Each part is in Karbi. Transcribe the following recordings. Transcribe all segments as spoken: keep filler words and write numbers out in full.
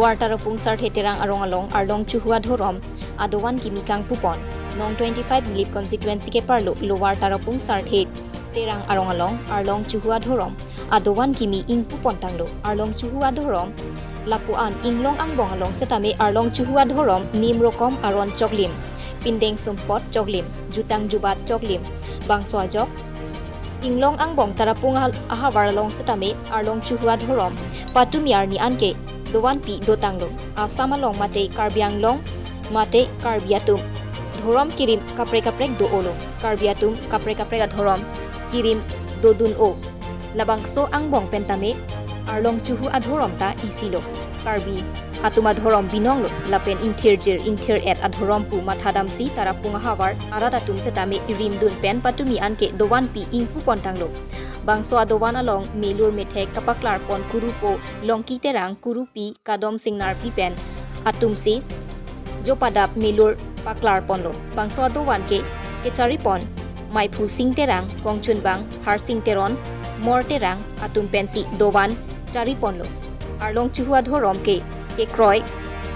Lower Tarapung Sarthe Terang arong along Arlong Chuhu adhorom adovan kimi kangpupon. Nong twenty-five Nilip constituency keparlo Lower Tarapung Sarthe Terang arong along Arlong Chuhu adhorom adovan kimi ingpupon tanglo. Arlong Chuhu adhorom lapu-an inglong angbong along setame Arlong Chuhu adhorom nim rokom aron choklim, pindeng sumpot choklim, jutang jubat choklim, bangso ajok inglong angbong Tarapung ahal-, ahavar along setame Arlong Chuhu adhorom patumi arni anke dovan pi dotanglo. Assam along mate Karbi Anglong mate Karbi atum dhorom kirim kaprek kaprek do-olo. Karbi atum kaprek kaprek adhorom kirim dodun-o. Labangso angbong pen tame Arlong Chuhu adhorom ta isilo. Karbi atum adhorom binonglo, lapen ingthirjir ingthir-et adhorom pu mathadamsi Tarapung ahavar arat atum setame rimdun pen patumi anke dovan pi ingpupon tanglo. Bangso adovan along melur methek kapaklarpon Kurupo Longki Terang, Kurupi Kadom Singnarpi pen atumsi jopadap melur paklarponlo. Bangso adovan ke kecharipon Maiphu Sing Terang, Kongchunbang Harsing Teron, Mor Terang atum pensi dovan chariponlo. Arlong Chuhu adhorom ke kekroi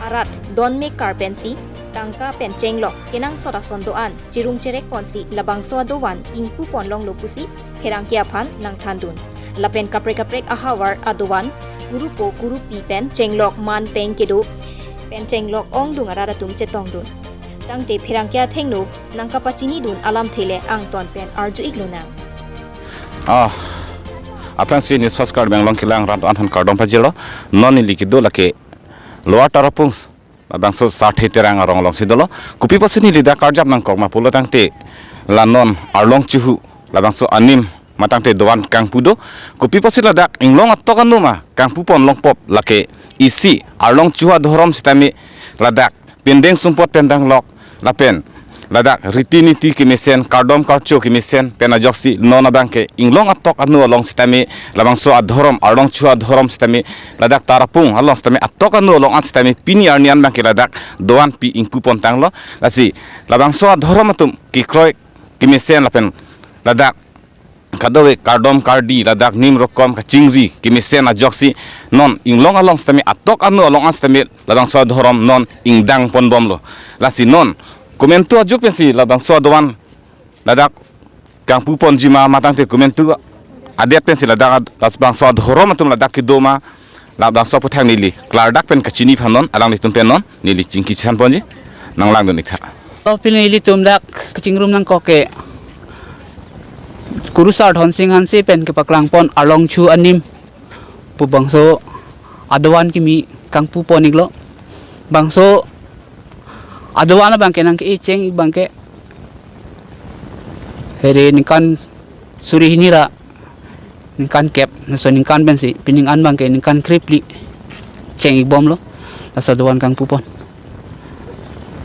arat don mekar pensi tangka pen chenglok kenangsot ason do-an chirung cherekponsi labangso adovan ingpupon longlo pusi pherangke aphan nangthandun. Lapen kaprek kaprek ahavar adovan Kurupo Kurupi pen chenglok man peng kedo pen chenglok ongdung arat atum chetongdun. Tangte pherangke athengno nangkapachinidun alamthe le angton pen arju-iklonang. Ah, aphrangsi News Fast Karbi Anglong kelang rat an aphan kardom pajirlo. Non neli kedo lake Lower Tarapung labangso Sarthe Terang arong alongsi dolo. Kopi pusi neli dak karjap nangkok ma pulo tangte, la non Arlong Chuhu labangso anim matangte dovan kangpu do. Kopi pusi ladak inglong atok anu ma kangpupon longpop lake isi Arlong Chuhu adhorom setame ladak pindeng sumpot pen danglok lapen ladak riti niti kemesen, kardom karcho kemesen pen ajoksi non abangke inglong atok anu along setame labangso adhorom, Arlong Chuhu adhorom setame ladak Tarapung along setame atok anu along an setame pini arni an abangke ladak dovan pi ingpupon tanglo. Lasi labangso adhorom atum kekroi kemesen lapen ladak kadokave kardom kardi ladak nim rokom kachingri kemesen ajoksi non inglong along setame atok anu along an setame labangso adhorom non ingdangponbomlo. Lasi non komantu ajuk pensi labangso adovan ladak kangpuponji ma matangte komantu adet pensi ladak ad-, labangso adhorom atum ladak kedo ma, labangso aphuthak neli klardak pen kachini aphan non alanglitum pen non neli chingki chethanponji, nanglangdun-iktha. Lapen ilitum dak kachingrum nangkok ke Kurusar Dhonsing Hanse pen kepaklangpon Arlong Chuhu anim pu bangso adovan kimi kangpupon-iklo. Bangso adovan abangke nangke-e cheng-ik abangke here ningkan suri hini ra ningkan kep, laso ningkan pensi pining an abangke ningkan krephli cheng-ikbomlo. Laso adovan kangpupon.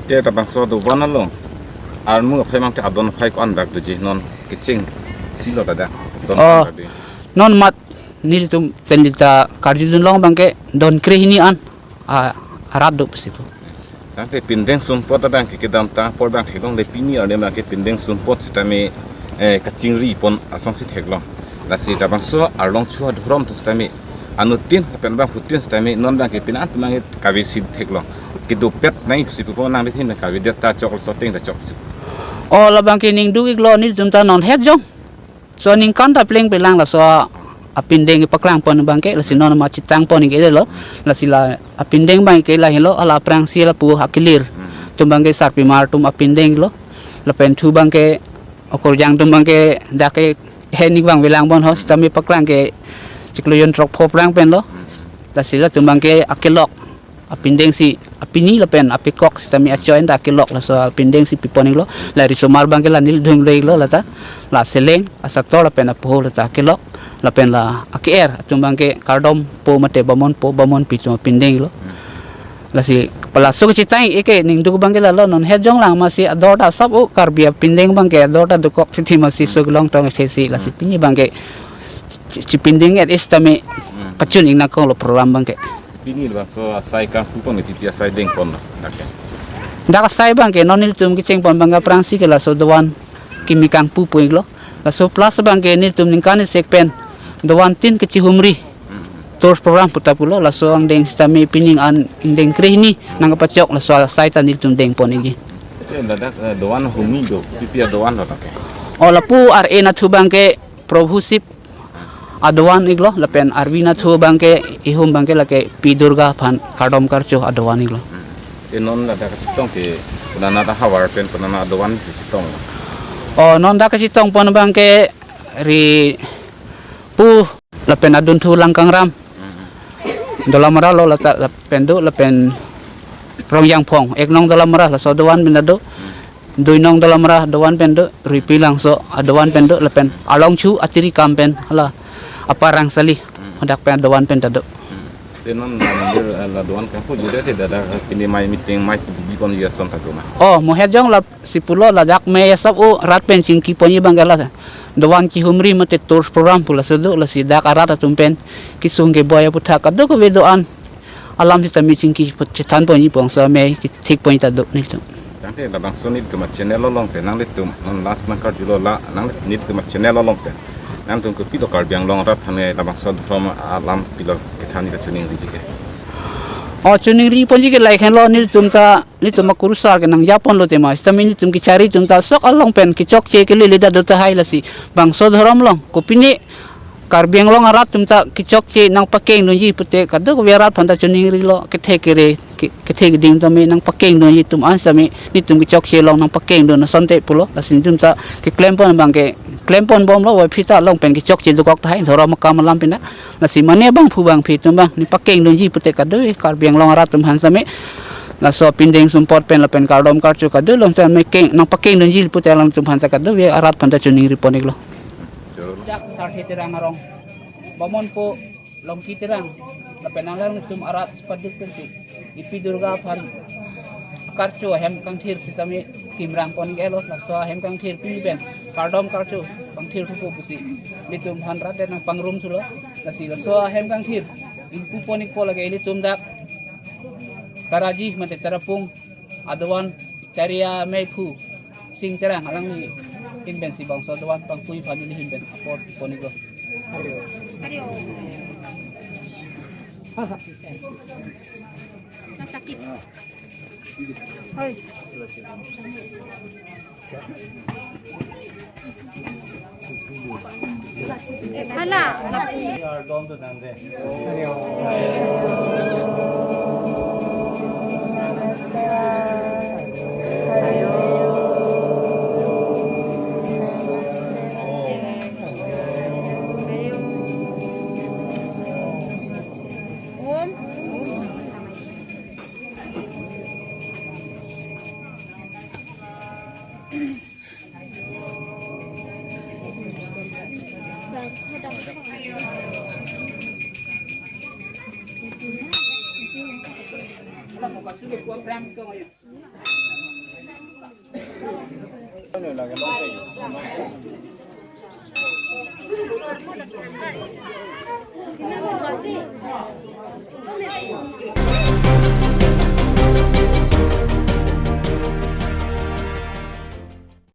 Ke labangso adovan along armu aphai mangte adon aphai ko-an dak doji, non kecheng silo ladak don Oh. Dak di. Non mat nelitum tenlita karjudun long abangke don kre hini an a, arat do pusi pu. Tangte pindeng sumpot abangke kedamtang apor abang theklongle, pini arni abangke pindeng sumpot setame, eh, kachingripon asonsi theklong. Lasi labangso Arlong Chuhu adhorom atum setame anuttin lapen abangphutin setame non abangke pini an abangke kavesi theklong. Kedopet nangji pusi pupo, nangli phin kavedet ta chok, laso ateng ta chok pusi. Oh, labangke ning duk-iklo, nelitum ta non het jong. So ningkan ta plengplelang laso apindeng paklangpon abangke, lasi non ma chitangpon-ik-etlo, lasi la apindeng abangke lahelo, hala aphrangsi lapu akelir atum abangke sarpimar atum apindeng-iklo, lapen thu abangke okorjang atum abangke dak ke heni abang velangbom ho, setame paklang ke chiklo jon throk pho aphrang penlo, lasi latum abangke akelok apindengsi apini lapen apekok setame achoin ta akelok laso apindengsi pipon-iklo. La risomar abangke la neli dhung-ik-lo lata, la seleng asator lapen apoho lata akelok, lapen la ake-er atum abangke kardompo mate bamonpo bamonpi atum apindeng-iklo. Lasi pala sok chitang-ik ke ning duk abangke lalo, non het jonglang masi ador ta sap o Karbi apindeng abangke ador ta dokok titi masi sok long tong thesi, lasi pini abangke chi-, chipindeng-et setame pachun-ik nangkoklo program abangke. Pini labangso asai kangpupon, titi asai dengponlo dak ke? Dak asai abangke non nelitum kechengpon abangke aphrangsi ke laso dovan kimi kangpupo-iklo. Laso plus abangke nelitum ningkan isek pen dovan tin kechihumri. Tours program puta pulo, laso angdeng sitame pining an angdeng krehini nangkepachok, laso asai ta nelitum dengpon ikji. Eh, ladak, eh, doan humi do, pi pi adoan ladak ke? O lapu ar-e nathu abangke Prabhu Shiv adoan iklo, lapen arvi nathu abangke ihum abangke lake Pi Durga aphan kardom karcho adoan iklo. Hmm. Eh, non ladak kachetong ke, konat ahavar pen konat adoan kachetong? O non dak kachetongpon abangke ri pu lapen adunthu Langkangram. Hmm. Dolamara lo lata lapen do, lapen Rongjangphong, ek nong Dolamara laso adoan pen ta do. Hmm. Dui nong Dolamara adoan pen do, Ruipi Langso adoan pen do, lapen Alongchu Atirikam pen hala Apar Rangsali, hmm, hadak pen adoan pen ta do. Hmm. Te non la mandir, eh, la doan kangpu jure te ladak pini mai meeting mai bibipon ya son ta do ma? O, mohet jong lasi pulo, ladak me ya sab o rat pen chingkiponji abangke la doan kehumri mate tours program pu laso do, lasi dak arat atum pen kesung keboi aputhak kadokave doan alam sitame chingki chethanponji, bangso amei kethekponji ta do nelitum. Tangte labangso nelitum achannel along pen nanglitum non last nangkarjulo, la nang nelitum achannel along pen nangtum kopilo Karbi Anglong arat aphan labangso dhorom alam kopilo kethanji kachoningri ji ke? O, choningriponji ke lahei henlo, nelitum ta, nelitum akurusar ke nangjaponlo tema, sitame nelitum kechari atum ta sok along pen kechokche kelele ta do tahai, lasi bangso dhorom along kopine Karbi Anglong arat atum ta kechokche nangpakengdunji pute kadokave arat aphan ta choningrilo, kethe kere, ke-, kethe keding tame nangpakengdunji atum an sitame nelitum kechokche along nangpakengdun asonte pulo, lasi nelitum ta keklempon abangke klemponbomlo, wai phi ta along pen kechokche dokok tahai, dhorom akam alam pen ta. Lasi mane bangphu bangphi atum abang nepakengdunji pute kadokave Karbi Anglong arat atum aphan sitame laso pindeng sumpot pen lapen kardom karcho kadokave along sitame keng, nangpakengdunji pute alangtum aphan ta kadokave arat aphan ta choningripon iklo. Jak Sarthe Terang arong, Bamonpo Longki Terang, lapen alangtum arat paduk pensi Pi Durga aphan karcho ahem kangthir sitame kimrangpon iklo, laso ahem kangthir pini pen kardom karcho kangthir thupo pusi nelitum aphan rat nangpangrum thulo, lasi laso ahem kangthir ingpupon ikpo lake ilitum dak Taraji mate Tarapung adoan Chariya Meiphu Sing Terang alangli ahin pensi bangso doan pangpui aphan neli ahin pen apor pon iklo. Sakit. Hoi. Hala.